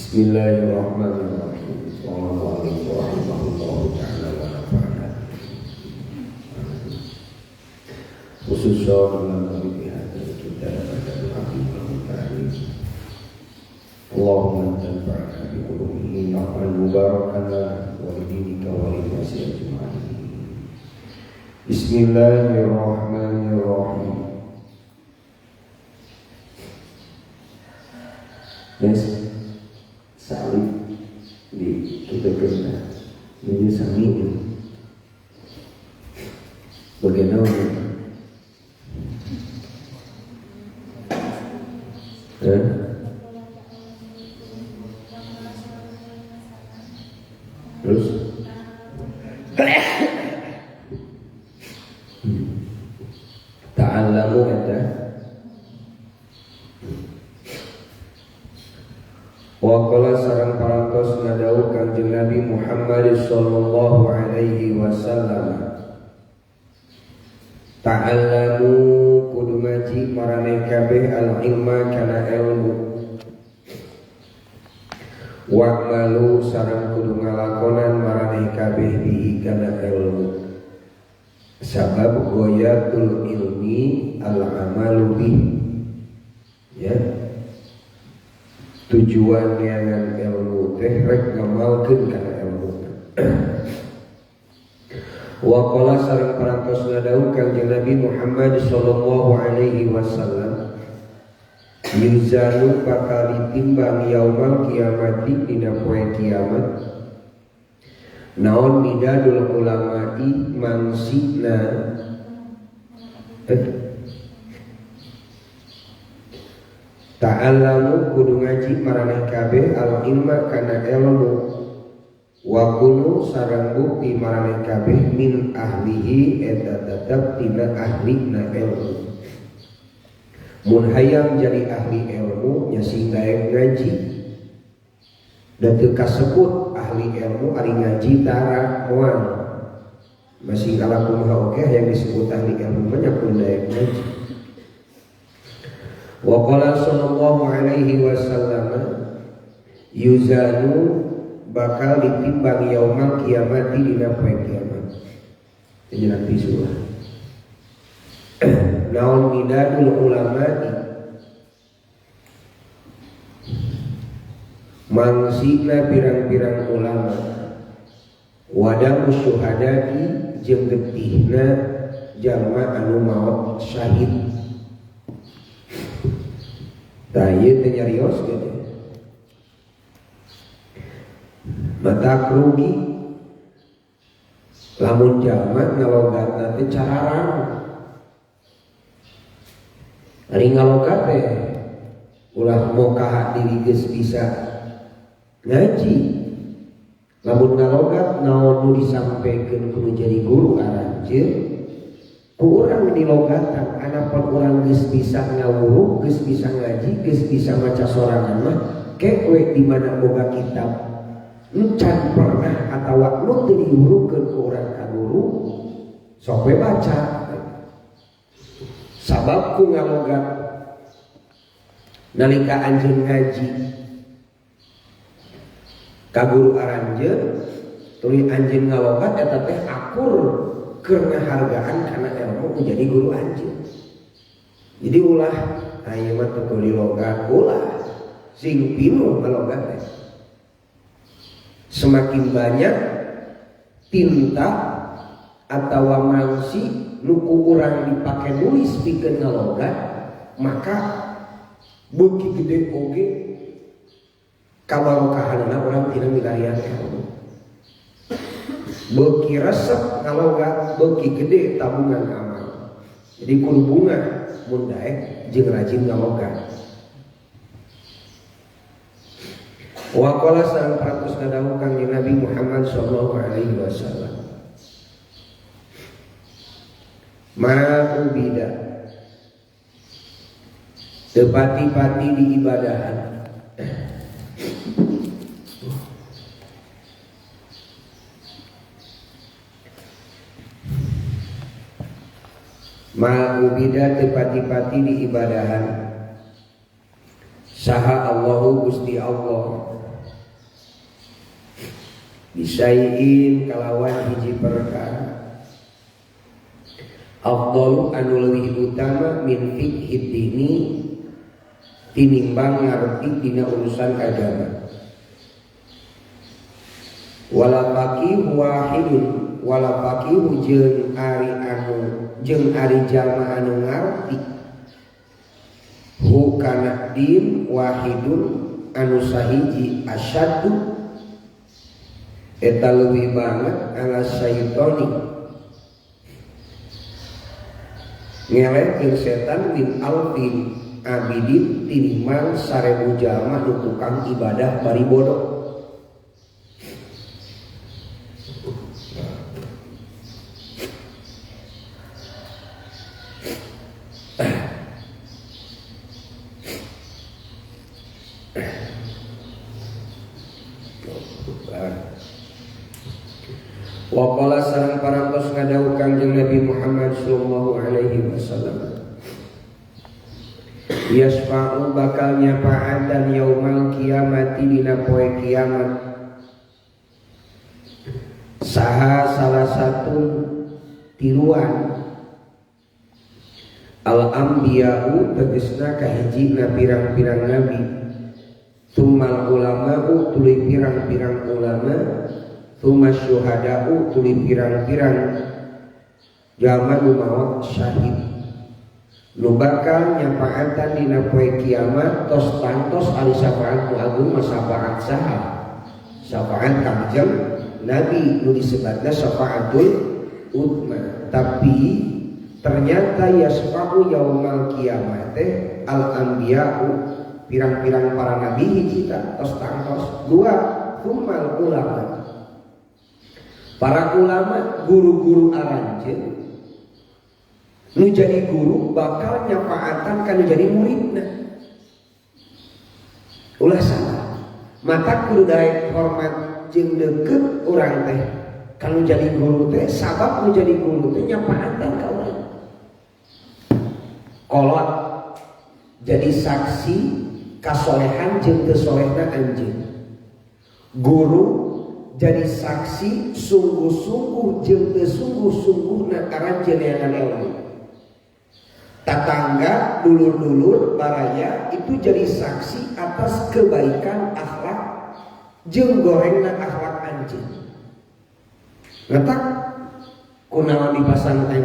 Bismillahirrahmanirrahim. Assalamualaikum warahmatullahi wabarakatuh. Khususnya dalam kita pada ta'lim. Allahumma tanfa'na bi ulumihi naf'an mubarakan wa lidinika wa linnasi ajma'in. Bismillahirrahmanirrahim. Yes. Salib di kita kena ini sami bagaimana terus ta'allamu eta wa qala sareng parantos ngadawuh Kanjeng Nabi Muhammad sallallahu alaihi wasallam, ta'allamu kudu ngaji maraneh kabeh al ilma kana ilmu, wa'malu sareng kudu ngalakonan maraneh kabeh bihi kana ilmu, sabab ghayatul ilmi al amalu bih, ya. Tujuan neangan ilmu teh rek ngamalkeun kana ilmu. Wa qala sareng parantos ngadawuh Kanjeng Nabi Muhammad sallallahu alaihi wasallam, yuzanu bakal ditimbang yaumal kiamati dina poe kiamat naon midadul ulama'i mangsina ta'allamu kudu ngaji maraneh kabeh al ilma kana ilmu, wa kunu sareng bukti maraneh kabeh min ahlihi eta tetep tina ahlina ilmu. Mun hayang jadi ahli ilmu nya sing daek ngaji, da teu kasebut ahli ilmu ari ngaji tara moal masih ala kumaha oge yang disebut ahli ilmu mah nya kudu daek ngaji. Wa qala sallallahu alaihi wasallam, yuzanu bakal ditimbang yaumal kiamati dina poe kiamat. Ini nanti surah. Naon midadul ulama'i mangsina pirang-pirang ulama, wadamu syuhada'i jeung getihna jalma anu maot syahid. Tah ieu teh nyarios gitu. Mata rugi lamun jalma ngalogatna teh cararang. Ari ngalogat teh ulah mokaha diri geus bisa ngaji. Lamun ngalogat naon nu disampaikan kudu jadi guru aranjeun, ku urang dilogatan anapun urang geus bisa ngawuruk, geus bisa ngaji, geus bisa maca sorangan mah ke we di mana boga kitab encan pernah atawa nu teu diwurukeun ku urang ka guru sok we baca. Sabab ku ngalogat nalika anjeun ngaji ka guru aranjeun tuluy anjeun ngalogat eta teh akur keur ngahargaan kana ilmu menjadi guru anjeun. Jadi ulah aya mah teu kudu logat, ulah sing pinuh ngalogat teh. Semakin banyak tinta atawa mangsi nu ku urang dipake nulis pikeun ngalogat, maka beuki gede oge kabarokahanana urang tina milarian ilmu. Beuki resep ngalogat, beuki gede tabungan amal. Jadi kudu bunga mun daek jeung rajin ngalogat. Wa qala sareng parantos ngadawuh Kangjeng Nabi Muhammad sallallahu alaihi wasallam, ma ubida teu pati-pati diibadahan ma ubida teu pati-pati diibadahan saha Allahu Gusti Allah Bisaiin kalawan hiji perkara afdalu anu leuwih utama min fiqhid dini tinimbang ngarti dina urusan agama. Wala faqih wahidun wala faqih jeung ari anu jeung ari jalma anu ngarti hu kana din wahidun anu sahiji asyaddu eta leuwih banget ala syaitoni ngelehkeun setan min alfin abidin tinimbang 1000 jalma nu tukang ibadah bari bodoh. Waqala sareng parantos ngadawuh Kangjeng Nabi Muhammad sallallahu alaihi wasallam yasfa'u bakal nyafaatan yaumal kiamati dina poe kiamat saha salah satu tiruan al anbiya'u tegesna kahijina pirang-pirang nabi tsummal ulama'u tuluy pirang-pirang ulama tsumma syuhada'u tuluy pirang-pirang jalma nu maot syahid nu bakal nyafaatan dina poe kiamat tos tantos ari syafaat nu agung mah syafaat saha syafaat Kangjeng Nabi nu disebatna syafaatul utma. Tapi ternyata yasfa'u yaumal kiamat teh al anbiya'u pirang-pirang para nabi hiji tos tangtos dua tsummal ulama para ulama guru-guru aranjeun nu jadi guru bakal nyafaatan ka nu jadi muridna. Ulah salah mata kudu daek hormat jeung deukeut urang teh ka nu jadi guru teh sabab nu jadi guru teh nyafaatan ka urang. Kolot jadi saksi kasolehan jeung teu solehna anjeun. Guru jadi saksi sungguh-sungguh jeung teu sungguh-sungguhna aranjeun neangan ilmu. Tetangga, dulur-dulur, baraya itu jadi saksi atas kebaikan akhlak jeung gorengna akhlak anjeun. Ngetak kunaon dipasang teh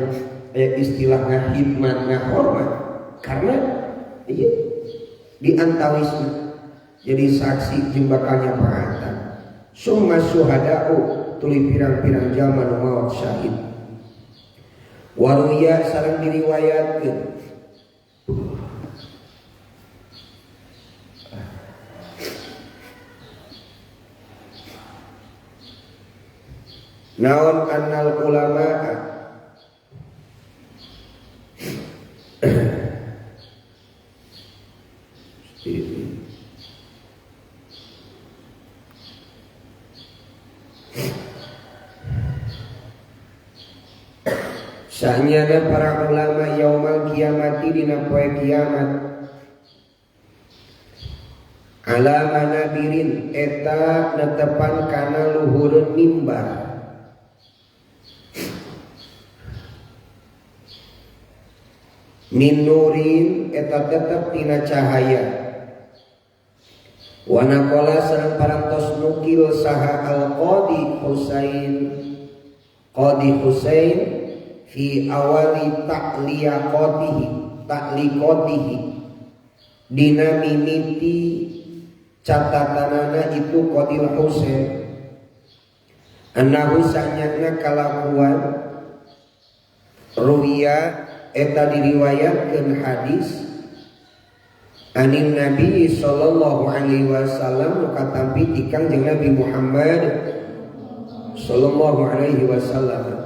aya istilah ngahidmat ngahormat karena ieu di antawisna jadi saksi jeung bakal nyafaatan. Summa syuhada'u tuluy pirang-pirang jalma nu maot syahid. Waruya sareng diriwayatkeun naon annal ulama sahnyana para ulama yaumal kiamati dina poe kiamat ala manabirin eta netepan kana luhureun mimbar min nurin eta tetep tina cahaya wa naqala sareng parantos nukil saha al qadi Husain Qadi Husain fi awali ta'liqatihi ta'liqatihi dina mimiti catatanana itu Qadil Husain annahu sanyatna kalakuan ruwiya eta diriwayatkeun hadis anin Nabi sallallahu alaihi wasallam nu katampi ti Kangjeng Nabi Muhammad sallallahu alaihi wasallam.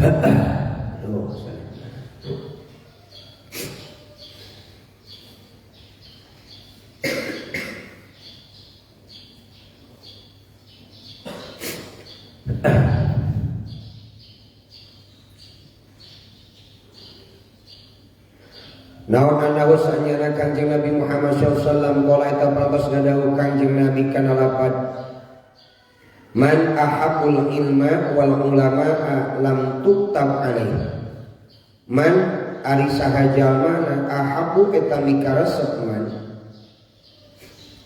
Oh, naon annahu sanyana Kangjeng Nabi Muhammad sallallahu alaihi wasallam qala eta parantos ngadawuh Kangjeng Nabi kana lapad man ahabbul ilma wal ulama lam tuktab alaihi. Man ari saha jalma na ahabbu eta mikaresep man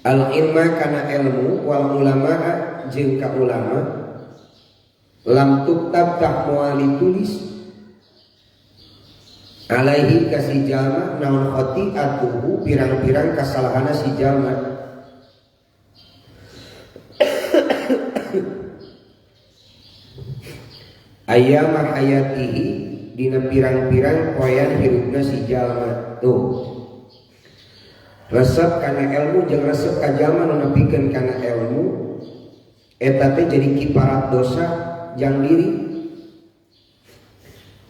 al ilma kana ilmu wal ulama jeung ka ulama lam tuktab tah moal ditulis alaihi ka si jalma naon khati'atuhu pirang-pirang kasalahana si jalma. Ayyama hayatihi dina pirang-pirang poean hirupna si jalma. Tuh resep kana ilmu jeung resep ka jalma nu nepikeun kana ilmu eta teh jadi kiparat dosa jang diri.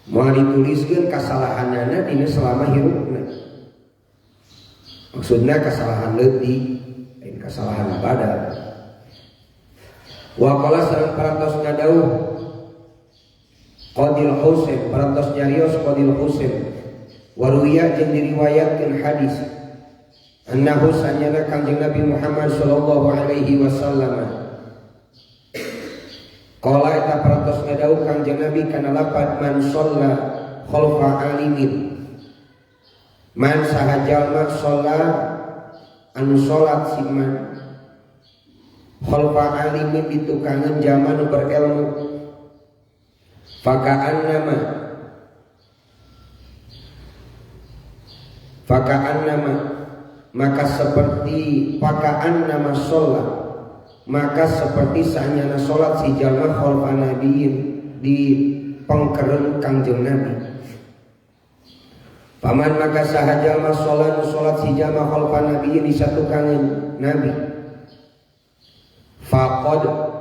Moal dituliskeun kasalahanana dina selama hirupna. Maksudna kasalahan leutik, lain kasalahan badan. Wa qala sareng parantos ngadawuh Qadil Husain, parantos nyarios Qadil Husain. Waruya jeung diriwayatkeun hadis annahu sanyana Kangjeng Nabi Muhammad sallallahu alaihi wasallam qala eta parantos ngadawuh Kangjeng Nabi kana lapad man shalla khalfa alimin. Man saha jalma shalla anu salat si man khalfa alimin ditukangan jalma nu berilmu faka'annama maka seperti faka'annama sholat maka seperti sanyana sholat si jalma khalfa nabiyin di pengkereng Kangjeng Nabi. Paman maka saha jalma sholat sholat si jalma khalfa nabiyin di satu kangen Nabi faqad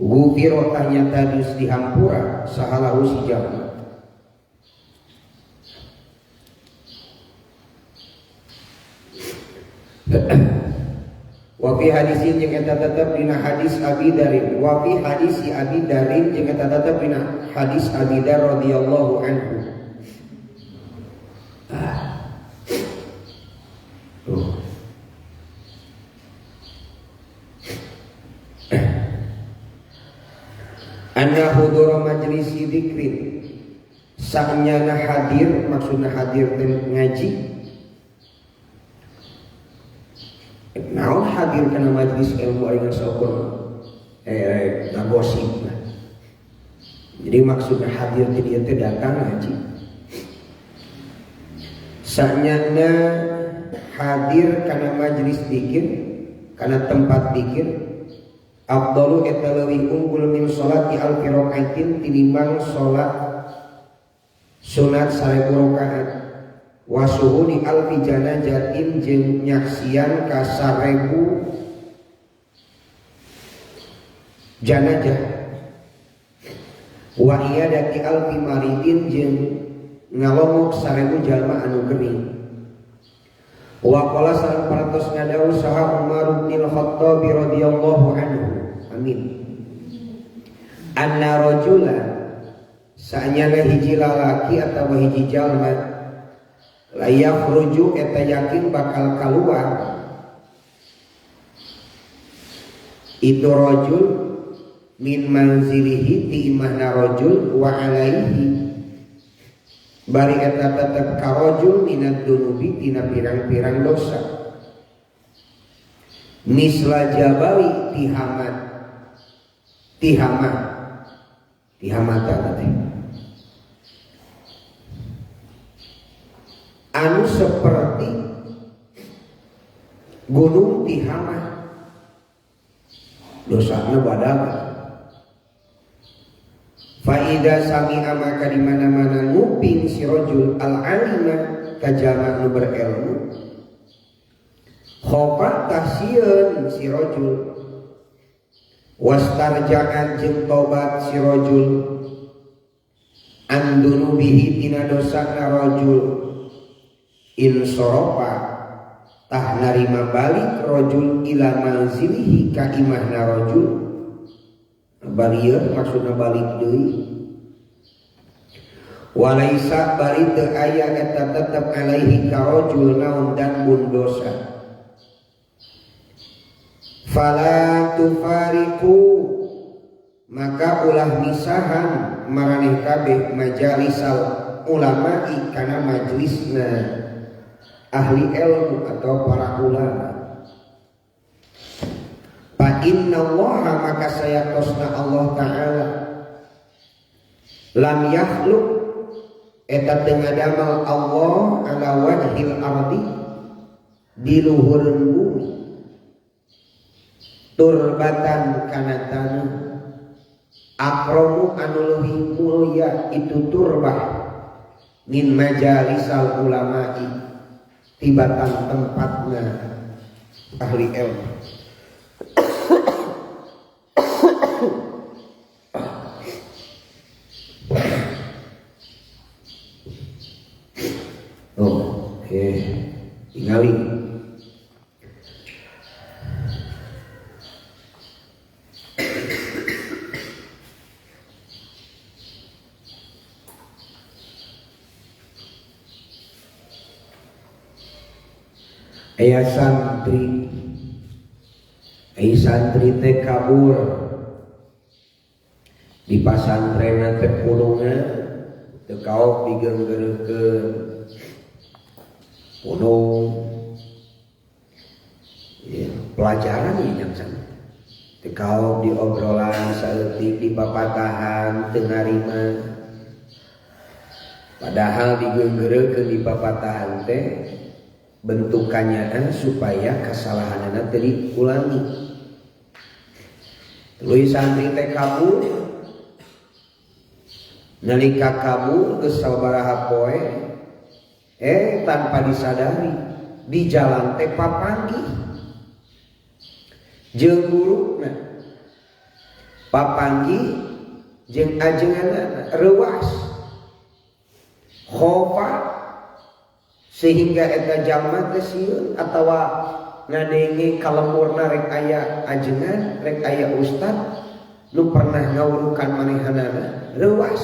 ghufira tanyata geus dihampura sahalahu si jalma. Wa fi hadisin jeung eta tetep dina hadis Abi Darin. Wa fi hadisi Abi Darin jeung eta tetep dina hadis Abi Dar radhiyallahu anhu. Tuh. Anna hudura majlisi dzikrin. Sanyana hadir, maksudna hadir teh ngaji. Naon hadir kana majlis ilmu aing saukur ngagosip. Jadi maksudna hadir di dieu teh datang ngaji. Sanyana hadir kana majlis dzikir, kana tempat dzikir afdalu eta leuwih unggul min sholati alfi rakaatin tinimbang salat sunat 1000 rakaat. Wasuhuni alfi janajatin jeung nyaksian ka 1000 janajah. Wa iyadati alfi maridin jeung ngalongok 1000 jalma anu gering. Wa qala sareng parantos ngadawuh saha Umar bin Khattab radhiyallahu anhu. Amin. Anna rajula saanyana hiji lalaki atawa hiji jalma la yakhruju eta yakin bakal keluar itu rajul min manzilihi ti imahna rajul wa alaihi bari eta tetep ka rajul minad dunubi tina pirang-pirang dosa misla jabali tihamat tihamah tihamata teh anu seperti gunung Tihamah dosana badag. Faida sami'a maka di mana-mana nguping si rajul al-alima ka jalma nu berilmu khofa tahsieun si rajul wastarja'an jeung tobat si rajul An dzunubihi tina dosana rajul in shorofa tah narima balik rajul ila manzilihi ka imahna rajul balieur, maksudna balik deui. Walaisa bari teu aya eta tetep alaihi ka rajul naon dzanbun dosa. Fala tufariqu maka ulah misahan maraneh kabeh majalisal ulama'i kana majlisna ahli ilmu atau para ulama. Fa innallaha maka sayatosna Allah Ta'ala lam yakhluq eta teu ngadamel Allah ala wajhil ardi di luhureun bumi turbatan kana tanah akromu anu leuwih mulia itu turbah min majalisal ulama'i tibatan tempatna ahli ilmu. Oh, oke, tingali. Aya santri, aya santri teh kabur di pasantren teh pulungan teu kaok digeunggeureukeun pulung ya, pelajaran ieu jang sana teu kaok di obrolan saeutik di papatahan teu narima, padahal digeunggeureukeun di papatahan teh bentukannya supaya kesalahanana teu diulangi. Tuluy santri teh kabur. Nalika kabur geus sabaraha poe, tanpa disadari di jalan teh papanggih jeung guruna, papanggih jeung ajenganana, reuas khofa sehingga eta jalma teh sieun atawa ngadenge kalemurna rek aya ajengan, rek aya ustad nu pernah ngawurukan manehanana, reuas.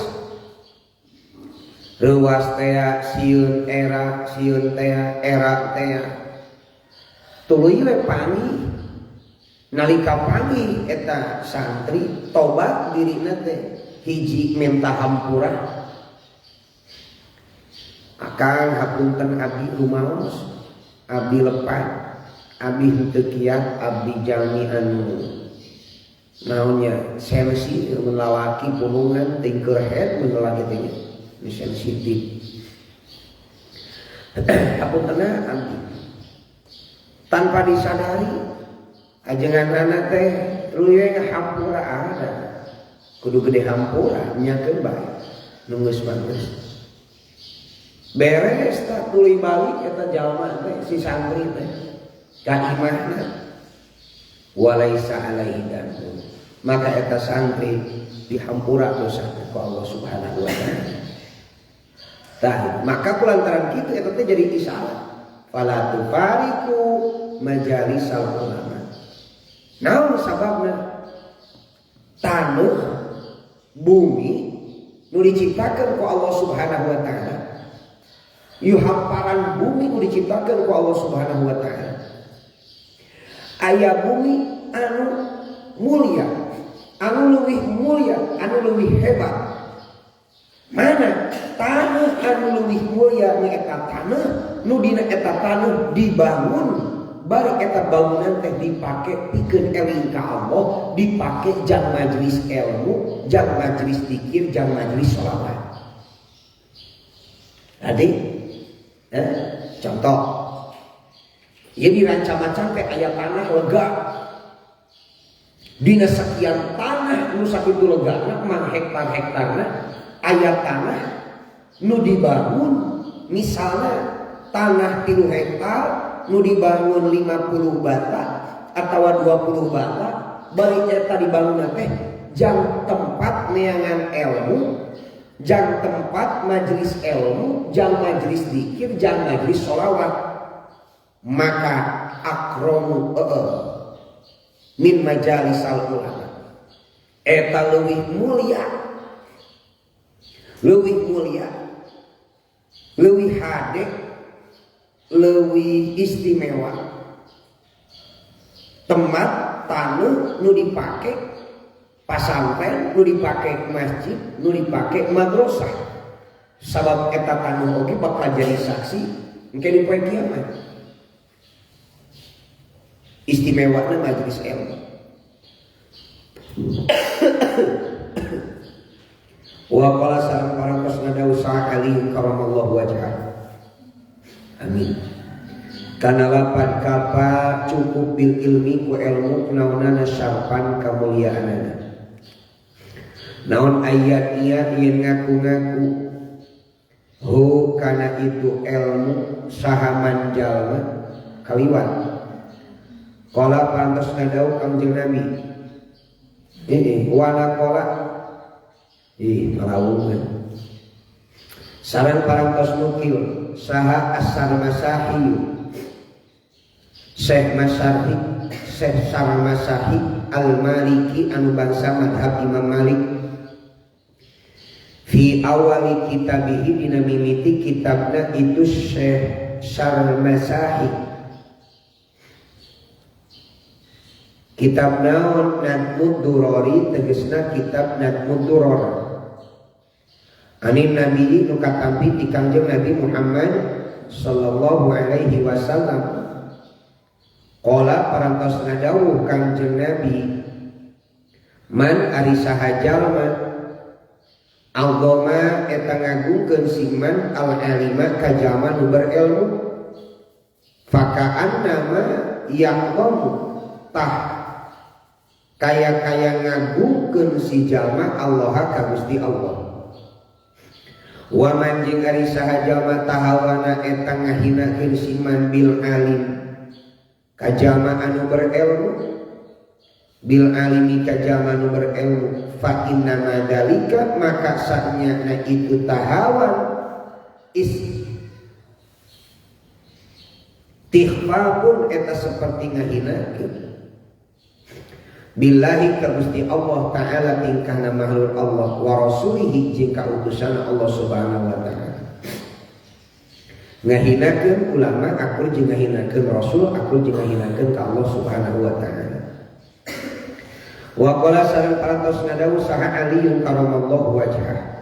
Reuas tea sieun era, sieun tea era tea. Tuluy we panggih. Nalika panggih eta santri tobat dirina teh, hiji minta hampura. Akang hapunten abdi rumaos, abdi lepat, abdi henteu kiat, abdi jalmi anu naonnya sensi mun lalaki pulungan tingkerhead mun lalaki teh nya sensitif. Hapunten abdi. Tanpa disadari ajenganana teh tuluy hampura ada. Kudu gede hampura nyakeun bae nu geus mah geus. Beres tak tuluy balik eta jalma teh si santri teh ka imahna walaisa alaihi dzanbun maka eta santri dihampura dosa ku Allah Subhanahu wa taala. Tah, maka kulantaran kitu eta teh jadi isalah. Fala tufariqu majalisal ulama. Naon sababna? Taneuh bumi nu diciptakeun ku Allah Subhanahu wa taala. Ieu hamparan bumi nu diciptakeun ku Allah Subhanahu wa taala. Aya bumi anu mulia, anu leuwih mulia, anu leuwih hebat. Mana taneuh anu leuwih mulia nyaeta taneuh nu dina eta taneuh dibangun, bari eta bangunan teh dipake pikeun eling ka Allah, dipake jang majelis ilmu, jang majelis zikir, jang majelis sholawat. Tadi contoh, ieu di Rancamacang teh aya tanah lega. Dina sekian tanah nu sakitu legana mang hektar-hektarna aya tanah nu dibangun, misalnya tanah 3 hektar nu dibangun 50 bata atau 20 bata, bari eta dibangun teh jang tempat neangan ilmu, Jang tempat majelis ilmu, jang majelis zikir, jang majelis sholawat. Maka akromu min majalisal ulama. Eta leuwih mulia. Leuwih mulia. Leuwih hade, leuwih istimewa. Tempat taneuh nu dipake pasantren, nu dipake masjid, nu dipake madrasah. Sabab eta taneuh oge bakal jadi saksi engke di poe kiamat. Istimewana majelis ilmu. Wa qala sareng parantos ngadawuh saha Ali karamallahu wajhah. Amin. Kana lapan kapa cukup bil ilmi ku ilmu naonana syarfan kamuliaanana. Naon ayat ieu yen ngaku-ngaku hu kana itu ilmu saha manjalma kaliwat. Qala parantos ngadawuh Kangjeng Nabi. Ini wana qala ih malawungan. Sareng parantos nukil saha as-Sarmasahi Syekh Masyarhi Syekh Sarmasahi Al-Maliki anu bangsa madhab Imam Malik fi awali kitabihi dina mimiti kitabna itu Syekh Sarmasahi. Kitab naon Nadmud Durori tegesna kitab Nadmud Duror. Anin Nabi nu katampi ti Kangjeng Nabi Muhammad sallallahu alaihi wasallam. Qala parantos ngadawuh Kangjeng Nabi, man ari saha jalma azama eta ngagungkeun si man al alima ka jalma nu berilmu fakaan nama yaqamu tah kaya-kaya ngagungkeun si jalma Allah ka Gusti Allah. Wa man jeung ari saha jalma tahawana eta ngahinakeun si man bil alim ka jalma anu berilmu bil alimi ka jalma anu berilmu fa inna ma dalika maka sanyana itu tahawan istihfafun eta seperti ngahinakeun billahi ka Gusti Allah ta'ala tingkahna makhluk Allah wa rasulihi jeung ka utusan Allah subhanahu wa ta'ala. Ngahinakeun ulama akur jeung ngahinakeun rasul akur jeung ngahinakeun ka Allah subhanahu wa ta'ala. Wa qala sareng parantos ngadawuh saha Aliun karamallahu wajhah.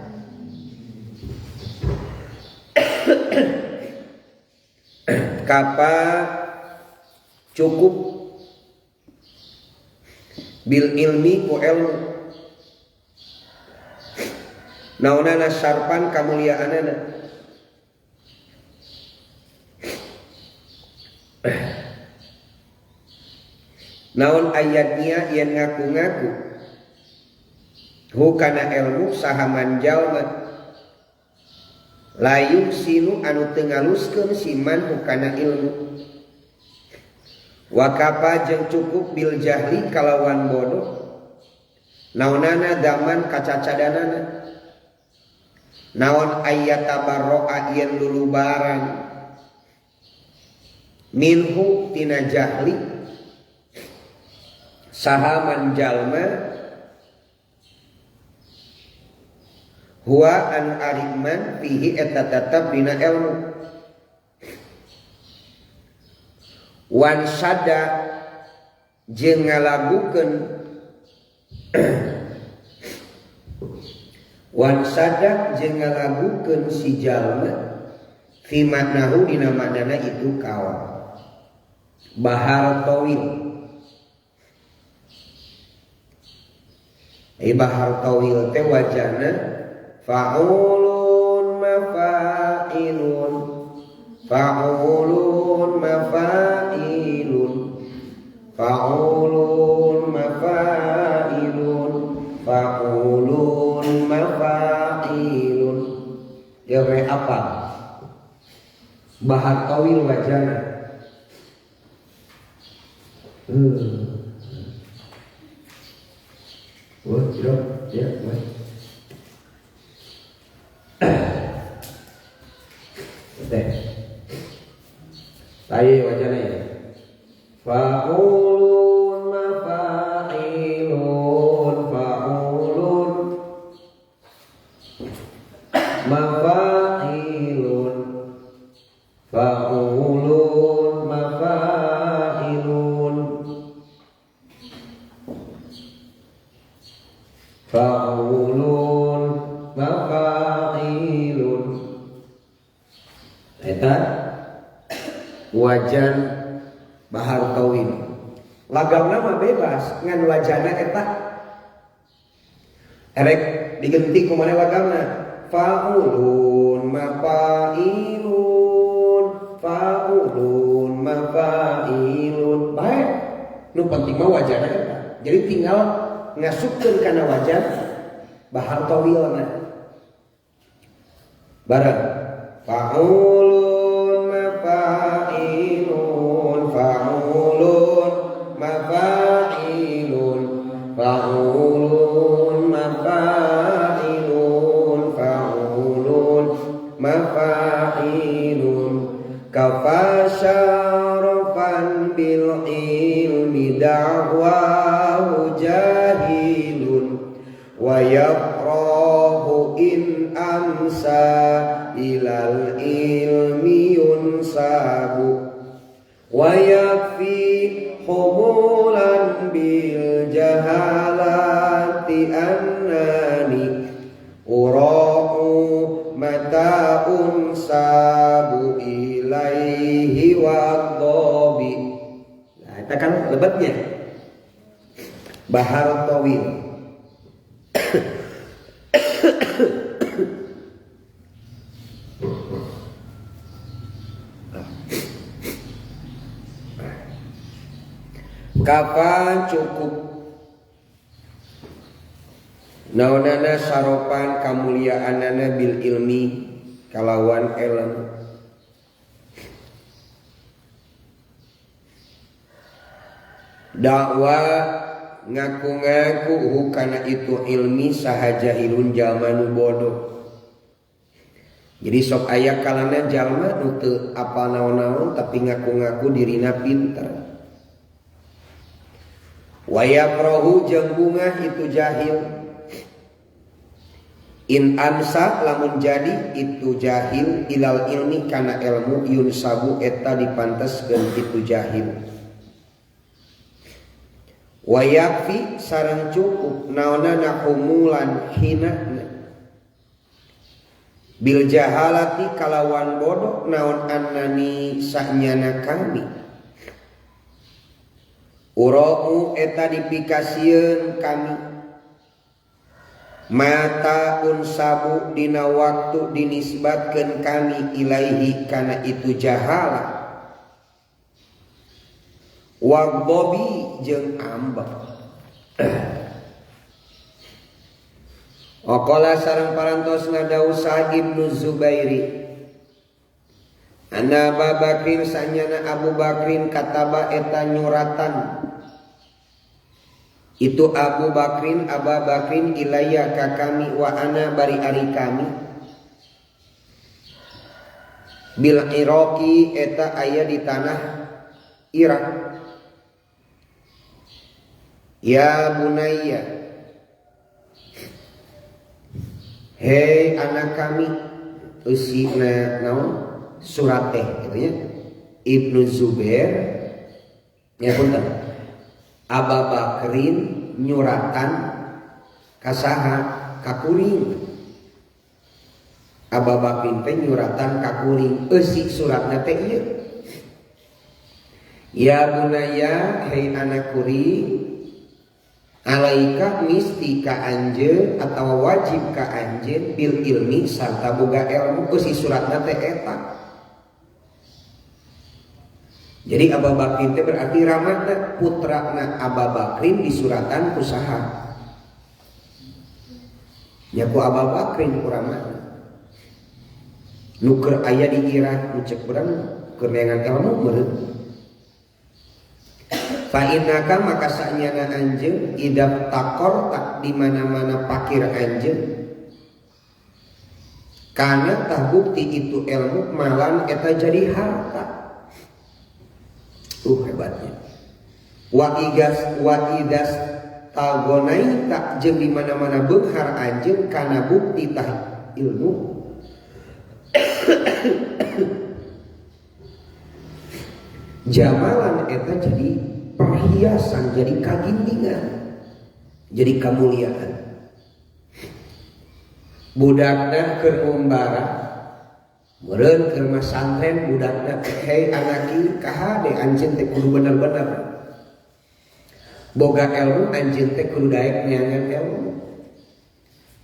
Kapa cukup bil ilmi ku ilmu naonana syarfan kamuliaanana. Naon ayatnya yen ngaku-ngaku hu kana ilmu saha manjalma layu sinu anu teu ngaluskeun si man hu kana ilmu. Wakapa jeung cukup bil jahli kalawan bodoh naonana daman kacacadanana. Naon ayat tabarroa yen lulubaran minhu tina jahli saha manjalma huwa anu ariman fihi eta tetep dina ilmu. Wan sada jeung ngalagukeun wan sada jeung ngalagukeun si jalma fi maknahu dina maknana itu kawan bahar tawil. Bahar tawil teh wajana fa'ulun mafa'ilun fa'ulun mafa'ilun fa'ulun mafa'ilun fa'ulun mafa'ilun. Ya apa? Bahar tawil wajana. Wah, ya, ya. Fa'ulun mafa'ilun fa'ulun mafa'ilun fa'ulun mafa'ilun fa'ulun mafa'ilun. Eta wajan bahar tawil. Lagamna mah bebas ngan wajana eta erek digenti ku maneh lagamna fa'ulun mafa'ilun fa'ulun mafa'ilun bae nu penting mah wajana eta. Jadi tinggal ngasupkeun kana wajan bahar tawilna bareng fa'ulun mafa'ilun fa'ulun mafa'ilun fa'ulun mafa'ilun fa'ulun mafa'ilun kafa syarafan bil ilmi da'wahu jahilun wa yaqrahu in amsa ilal ilmi yunsabu wa yakfi humulan bil jahalati annani ura'u mata unsabu ilaihi wadhabi. Nah, itu kan lebetnya bahar tawil. Kapan cukup naonana saropan kamuliaanana bil ilmi kalawan ilmu dakwa ngaku-ngaku kana itu ilmi saha jahilun jalma nu bodoh. Jadi sok aya kalana jalma nu teu apal naon-naon tapi ngaku-ngaku dirina pinter. Wayakrahu jeung bungah itu jahil. In amsa lamun jadi itu jahil ilal ilmi kana ilmu yunsabu eta dipanteskeun itu jahil. Wayakfi sareng cukup naonana humulan hina bil jahalati kalawan bodoh naon annani sanyana kami. Ura'u eta dipikasieun kami mata unsabu dina waktu dinisbatkeun kami ilaihi kana itu jahala wagbobi jeung ambek. Waqala sareng parantos ngadau Sa'id Ibnu Zubairi anna Abu Bakrin sanyana Abu Bakrin kataba eta nyuratan itu Abu Bakrin Aba Bakrin ilayya ka kami wa ana bari ari kami bil Iraqi eta aya di tanah Irak. Ya bunayya, hei anak kami, usina naon surat teh gitu ya. Ibnu Zubair ya punten Aba Bakrin nyuratan kasaha kakuring. Aba Bakrin teh nyuratan kakuring eusi suratna teh ieu. Ya bunaya, hei anak kuring, alaika misti ka anjeun atawa wajib ka anjeun bil ilmi sarta boga ilmu eusi suratna teh eta. Jadi Abu Bakrin teh berarti ramana putrana Abu Bakrin disuratan ku saha? Nya ku Abu Bakrin ku ramana. Nu keur aya di Irak nu cek urang keur neangan ilmu meureun. Fa innaka maka sanyana anjeun idab takor tak di mana-mana pakir anjeun. Kana tah bukti itu ilmu malan eta jadi harta. Hebatnya. Wa igas wa idas tagonaita jeung di mana-mana beunghar anjeun kana bukti tah ilmu. Jamalan eta jadi perhiasan, jadi kagindingan, jadi kamuliaan. Budakna keur ngumbara, meureun keur masantren budakna hei anaki kahade anjeun teh kudu bener-bener. Boga ilmu anjeun teh kudu daek neangan ilmu.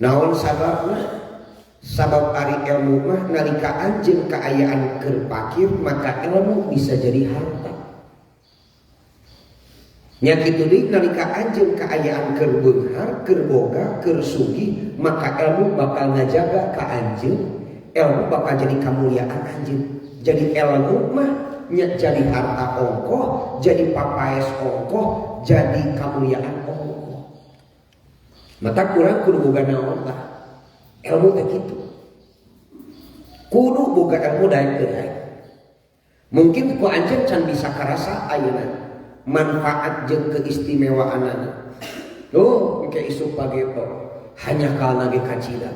Naon sababna? Sabab ari ilmu mah nalika anjeun kaayaan keur pakir maka ilmu bisa jadi harta. Nya kitu deui nalika anjeun kaayaan keur beunghar, keur boga, keur sugih maka ilmu bakal ngajaga ka anjeun, ilmu bakal jadi kamuliaan anjeun. Jadi ilmu mah nya jadi harta ongkoh, jadi papaes ongkoh, jadi kamuliaan ongkoh. Mata kurang kudu boga naon tah? Ilmu teh kitu. Kudu boga ilmu daek teu daek. Mungkin ku anjeun can bisa karasa ayeuna manfaat jeung keistimewaanana. Duh, engke isuk pageto hanya kalna ge kacida.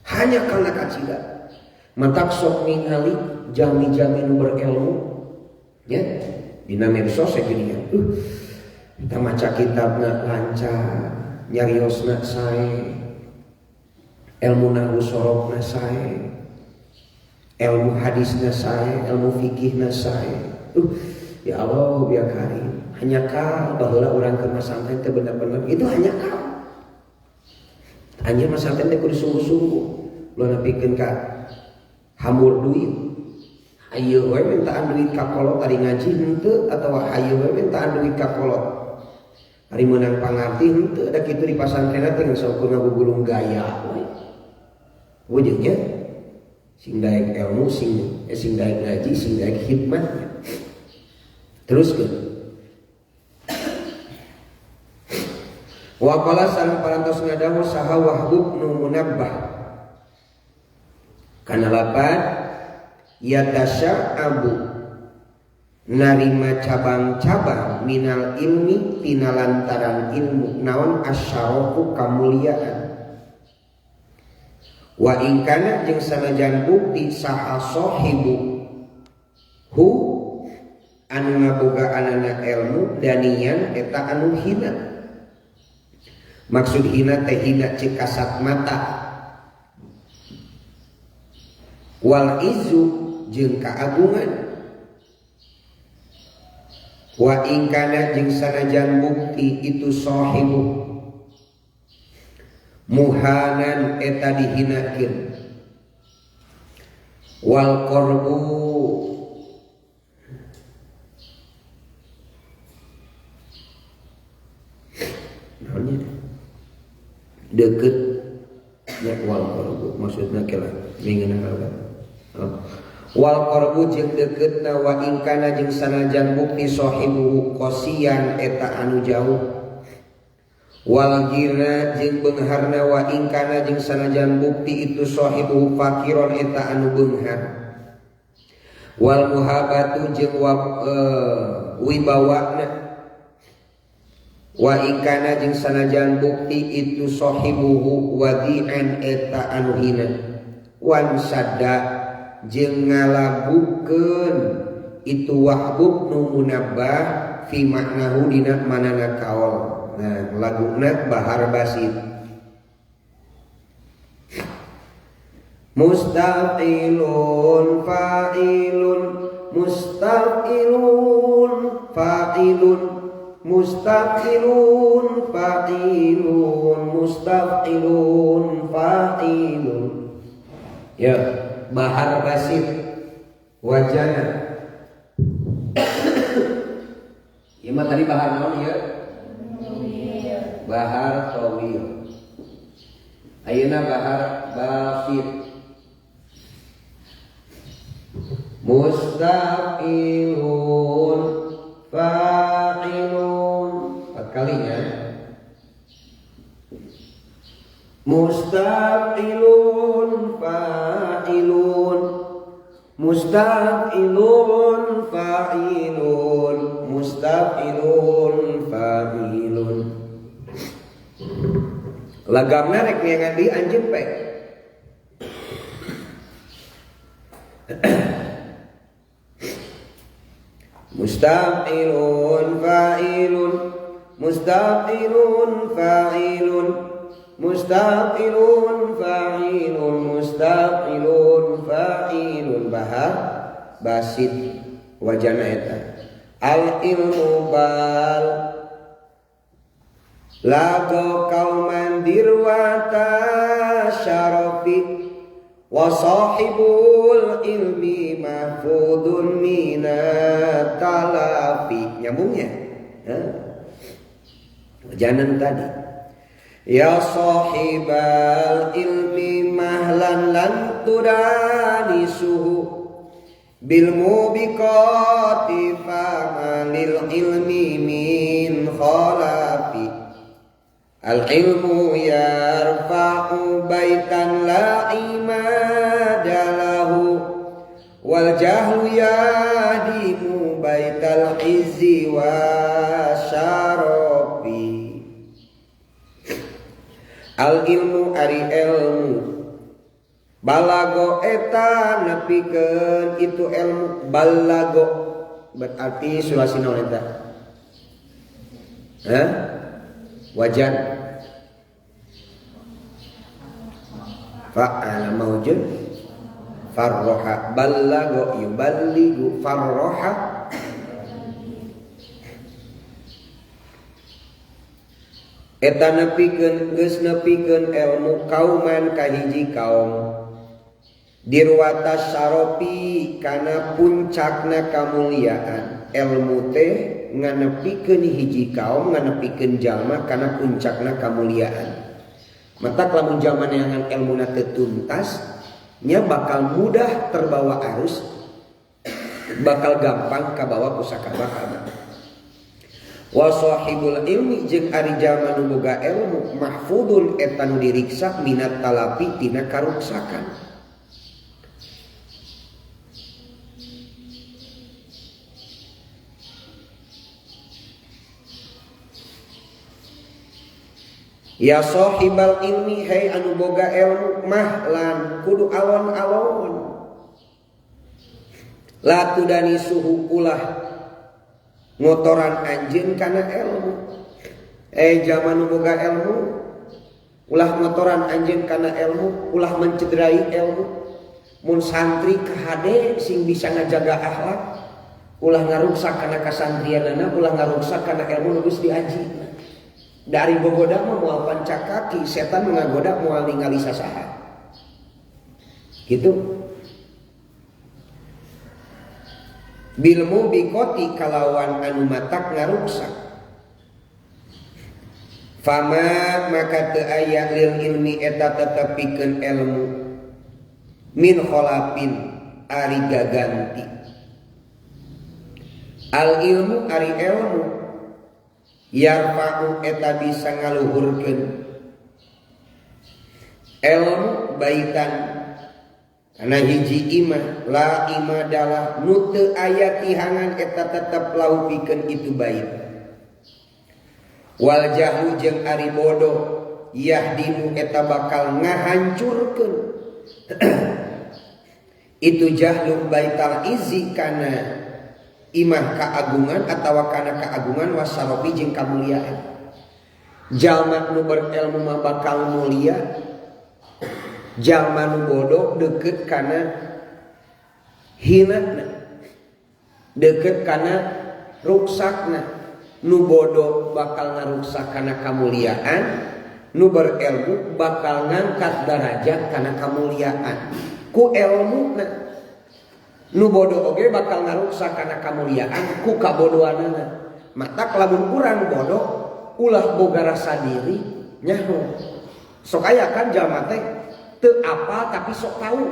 Hanya kalna kacida. Matak sok ningali jami-jami nu berilmu nya dina medsos gini ya. Kita maca kitabna lancar, nyariosna sae. Ilmu nahwu sorofna sae, ilmu hadisna sae, ilmu fikihna sae. Ya Allah ya Karim. Hanya kal baheula urang keur masantren teh bener-bener itu hanya kal. Anjeun masantren teh kudu sungguh-sungguh. Ulah nepikeun ka hambur duit. Hayu we mintaan duit ka kolot ari ngaji henteu atawa hayu we mintaan duit ka kolot. Ari meunang pangarti henteu da kitu di pasantren teh geus saukur ngagugulung gaya we. Wujudnya sing daek ilmu, sing daek ngaji, sing daek khidmat. Teruskeun. Wa qala sareng parantos ngadawu saha Wahb bin Munabbah. Kana lapan yatasya'abu narima cabang-cabang minal ilmi tina lantaran ilmu naon asyarafu kamuliaan. Wa ingkana jeung sanajan bukti saha sahibu hu anu ngabogaanana ilmu danian eta anu hina. Maksud hina teh hina cek kasat mata. Wal izu jeung kaagungan. Wa ingkana jeung sanajan bukti itu sahibu muhanan eta dihinakeun. Wal qarbu naonnya deket nya wal qarbu maksudna kela mingeunah wal qarbu jeung deketna wa ingkana jeung sanajan bukti sahibu qasiyan eta anu jauh. Wal ghina jeung beungharna wa ingkana jeung sanajan bukti itu sahibu fakiron eta anu beunghar. Wal muhabatu jeung wibawana wa ingkana jeung sanajan bukti itu sahibuhu wadi'an eta anu hina. Wan sadda jeung ngalagukeun itu Wahb bin Munabbah fi maknahu dina manana kaol. Nah, laguna Bahar Basit. Mustaqilun fa'ilun mustaqilun fa'ilun mustaqilun fa'ilun mustaqilun fa'ilun. Ya, Bahar Basit wajana. Ieu mah tadi bahar naon ieu? Bahar tawil. Ayeuna bahar basit. Mustaqilun fa'ilun. 4 kalinya. Mustaqilun fa'ilun. Mustaqilun fa'ilun. mustaf'ilun fa'ilun. Lagamna rek neangan deui anjeun pe. Mustaf'ilun fa'ilun mustaf'ilun fa'ilun mustaf'ilun fa'ilun mustaf'ilun fa'ilun bahar basit wajana eta al ilmu bal lago kauman dirwata syarafi wa sahibul ilmi mahfudun minat talafi. Nyambungnya wajanan tadi ya sahibal ilmi mahlan lan turani suhu bil mubiqati famalil ilmi min khalafi. Al ilmu yarfa'u baitan la imada lahu wal jahlu yahdimu baital izzi wasyarafi. Al ilmu ari ilmu balago eta nepikeun itu ilmu balago berarti sulasi naon eta? Hah? Wajan fa'ala maujud farroha ballago yuballigu farroha. Eta nepikeun geus nepikeun ilmu kauman ka hiji kaum dirwata saropi kana puncakna kamuliaan. Ilmu teh nganepikeun hiji kaum nganepikeun jalma kana puncakna kamuliaan. Matak lamun jalma neangan elmuna teu tuntas nya bakal mudah terbawa arus, bakal gampang kabawa pusaka-bakal. Wa sahibul ilmi jeung ari jalma nu boga ilmu mahfudun eta nu diriksa minat talapi tina karuksakan. Ya sahibal ilmi hei anu boga ilmu mahlan kudu alon-alon. La tudani suhu ulah ngotoran anjeun kana ilmu. Zaman nu boga ilmu ulah ngotoran anjeun kana ilmu, ulah mencederai ilmu. Mun santri kahade sing bisa ngajaga akhlak, ulah ngaruksak kana kasantrianana, ulah ngaruksak kana ilmu nu geus diaji. Dari bogoda mah moal pancak kaki, setan ngagoda moal ningali sasaha. Gitu. Bilmu bikoti kalawan anu matak ngaruksak. Fama maka teu aya lil ilmi eta tetepikeun ilmu min kholafin ari gaganti. Al ilmu ari ilmu yarfa'u eta bisa ngaluhurkeun ilmu baitan kana hiji imah la imadalah nu teu aya tihangan eta tetep lahu pikeun itu bait. Wal jahlu jeung ari bodoh yahdimu eta bakal ngahancurkeun itu jahlu baital izzi kana imah keagungan atawa kana keagungan wasarobi jeung kamuliaan. Jalma nu berilmu mah bakal mulia, jalma nu bodoh deket kana hinana, deket kana ruksakna. Nu bodoh bakal ngaruksak kana kamuliaan, nu berilmu bakal ngangkat derajat kana kamuliaan ku elmuna. Nu bodoh oge bakal ngaruksak kana kamuliaan ku kabodohanana. Matak lamun urang bodoh ulah boga rasa diri nyaho. Sok aya kan jalma teh teu apal tapi sok tahu.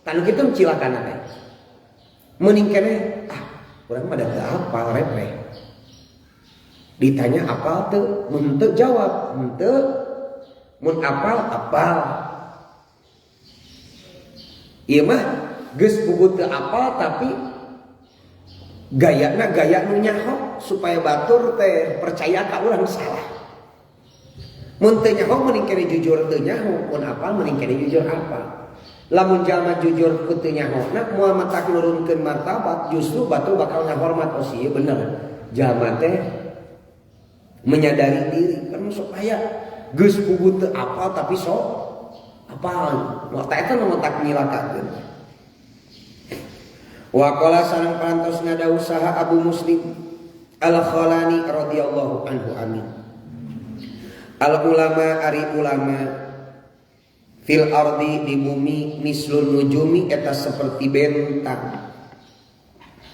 Tanu kitu cilakana teh. Meuning keneh ah urang mah da teu apal repeh. Ditanya apal teu, mun teu jawab henteu, mun apal apal. Ieu mah geus puguh teu apal tapi Gayana gaya nu nyaho supaya batur teh percaya ka urang salah. Mun teu nyaho mending kene jujur teu nyaho, mun apal mending kene jujur apal. Lamun jalma jujur ku teu nyahona moal matak nurunkeun martabat, justru batur bakal ngahormat, oh sih bener. Jalma teh menyadari diri kan sok aya geus puguh teu apal tapi sok apal. Mata eta nu matak nyilakakeun. Wa qala sareng parantos ngada usaha Abu Muslim Al-Khalani radhiyallahu anhu amin. Al ulama ari ulama fil ardi di bumi mislun nujumi eta seperti bentang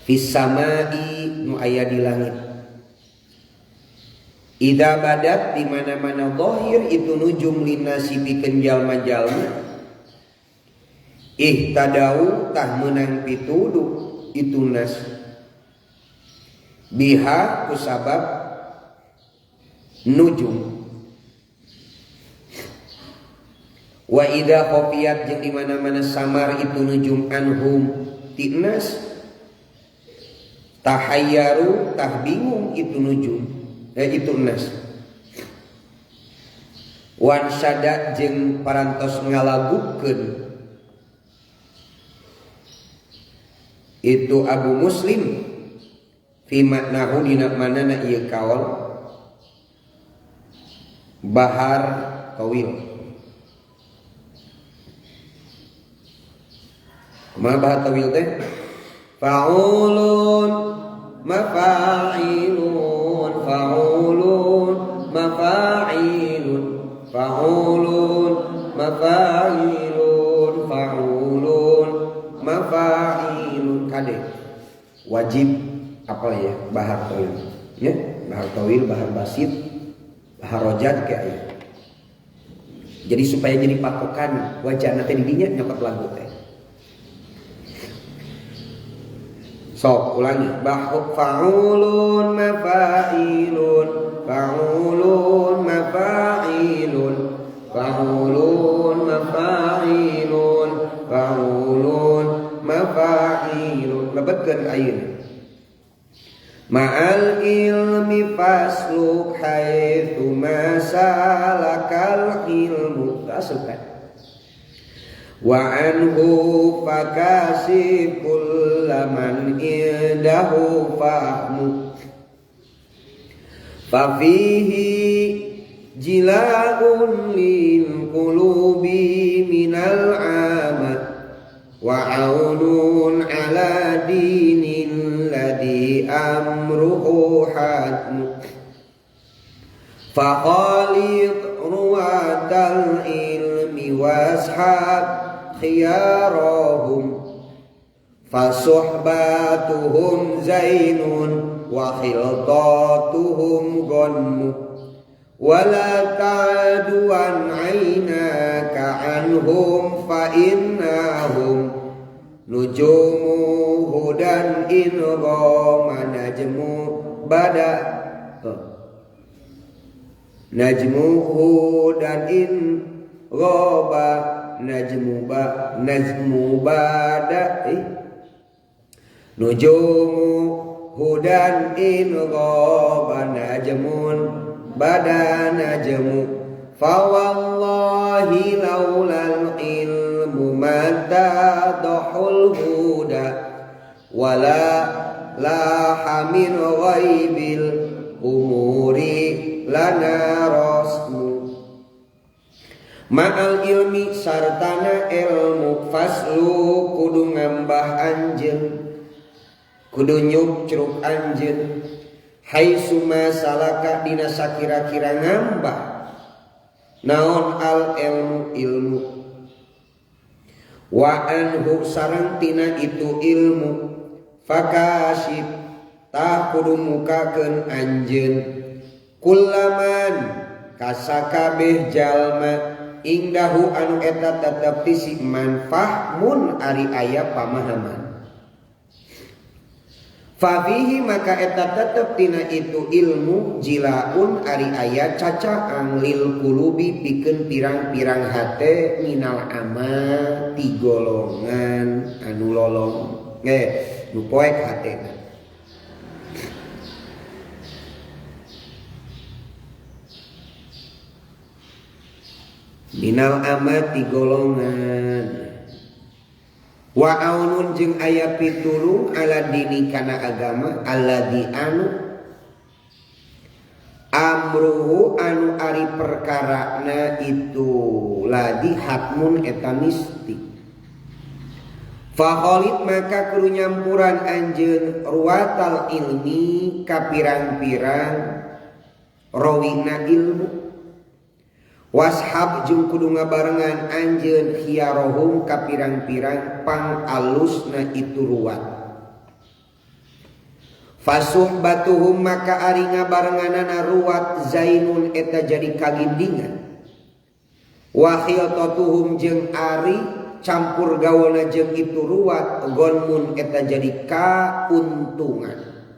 fis samai nu aya di langit. Idza badat di mana-mana zahir itu nujum linasi pikeun jalma-jalma ihtadau tah meunang pituduh itu nas biha kusabab nujum. Wa idza khafiyat jeung di mana-mana samar itu nujum anhum ti nas tahayyaru tah bingung itu nujum itu nas. Wan sada jeung parantos ngalagukeun itu Abu Muslim fi maknahu dina manana ieu kaol bahar tawil. Kumaha bahar tawil teh? Fa'ulun mafa'ilun fa'ulun mafa'ilun fa'ulun mafa'ilun fa'ulun mafa'ilun. Kade wajib apa ya bahar tawil ya, bahar tawil, bahar basit, bahar rojat kayak ya. Jadi supaya jadi patokan wajah nanti didinya nyokot lagu teh. Sok ulangi fa'ulun mafa'ilun fa'ulun mafa'ilun fa'ulun mafa'ilun fa'ulun mafa'ilun. Lebetkeun ayeuna ma'al ilmi fasluk haitsu ma salakal ilmu asukan wa anhu fakasib kullaman indahu fahmu fafihi jila'un lil qulubi minal amat wa aunun ala dinil ladzi amruhu hatmu faqalit ruwatal ilmi washab khiyarahum fasuhbatuhum zainun wa khiltatuhum ghanmu wala ta'duan 'ainaka 'anhum fa innahum nujumu hudan in ghama najmu bada najmu hudan in ghaba najmu ba najmu bada nujumu hudan in ghaba najmun bada najmu fa wallahi laulal ilmu matadahul huda wala laha min ghaibil umuri lana rasmu. Ma'al ilmi sartana ilmu faslu kudu ngambah anjeun kudu nyubcruk anjeun haitsuma salaka dina sakira-kira ngambah naon al ilmu ilmu wa anhu sareng tina itu ilmu fakasib tah kudu mukakeun anjeun kullaman kasakabeh jalma ingdahu anu eta tetep ti si man fahmun ari aya pamahaman fafihi maka eta tetep tina itu ilmu jilaun ari aya cacaang lil kulubi pikeun pirang-pirang hate minal ama ti golongan anu lolong nu poek hatena. Minal amati golongan wa aunun jeung aya pitulung ala dini kana agama alladzi anu amruhu anu ari perkarana itu ladi hatmun eta misti. Fakholid maka kudu nyampuran anjeun ruwatal ilmi ka pirang-pirang rawina ilmu. Washab jeung kudu ngabarengan anjeun khiyarohum ka pirang-pirang pangalusna itu ruwat. Fasuhbatuhum maka ari ngabarenganana ruwat zainun eta jadi kagindingan. Wa khiltatuhum jeung ari campur gaulna jeung itu ruwat gonmun eta jadi kauntungan.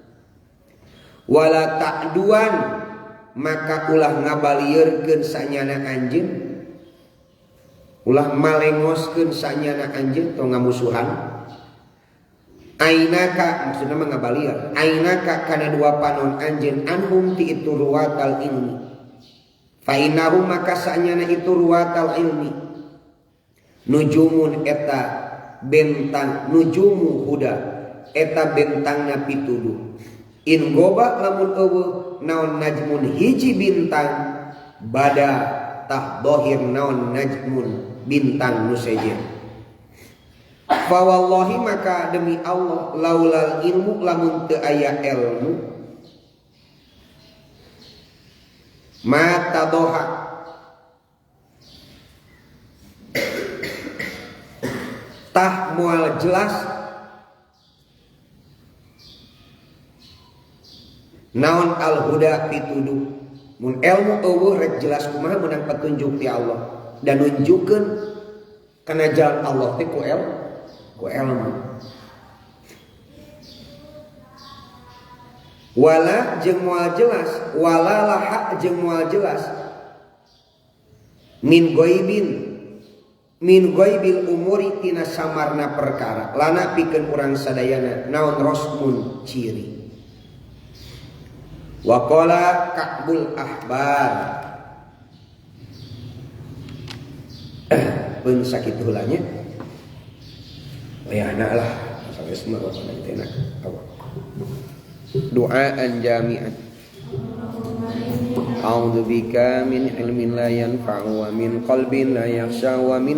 Wala ta'duan maka ulah ngabalieurkeun sanyana anjeun, ulah malengoskeun sanyana anjeun tong ngamusuhan. Ainaka maksudna mah ngabalieur, ainaka kana dua panon anjeun anhum ti itu ruwatal ilmi. Fa innahum maka sanyana itu ruwatal ilmi nujumun eta bentang nujumu huda eta bentangna pituduh. In goba lamun eueuh naon najmun hiji bintang bada tah dohir naon najmun bintang nu sejen. Fa wallahi maka demi Allah laulal ilmu lamun teu aya ilmu mata doha tah moal jelas naon al-huda pituduh. Mun ilmu eueuh rek jelas kumaha meunang petunjuk ti Allah dan nunjukkeun kana jalan Allah teh ku ilmu. Wala jeung moal jelas, wala laha jeung moal jelas min ghaibin min ghaibil umuri tina samarna perkara lana pikeun urang sadayana naon rosmun ciri. Waqala Ka'bul Ahbar pun sakitu heula nya. Wayahna lah sampai semua bapana teh enak. Du'aan jami'an. A'udzu bika min ilmin la yanfa'u wa min qalbin la yakhsha wa min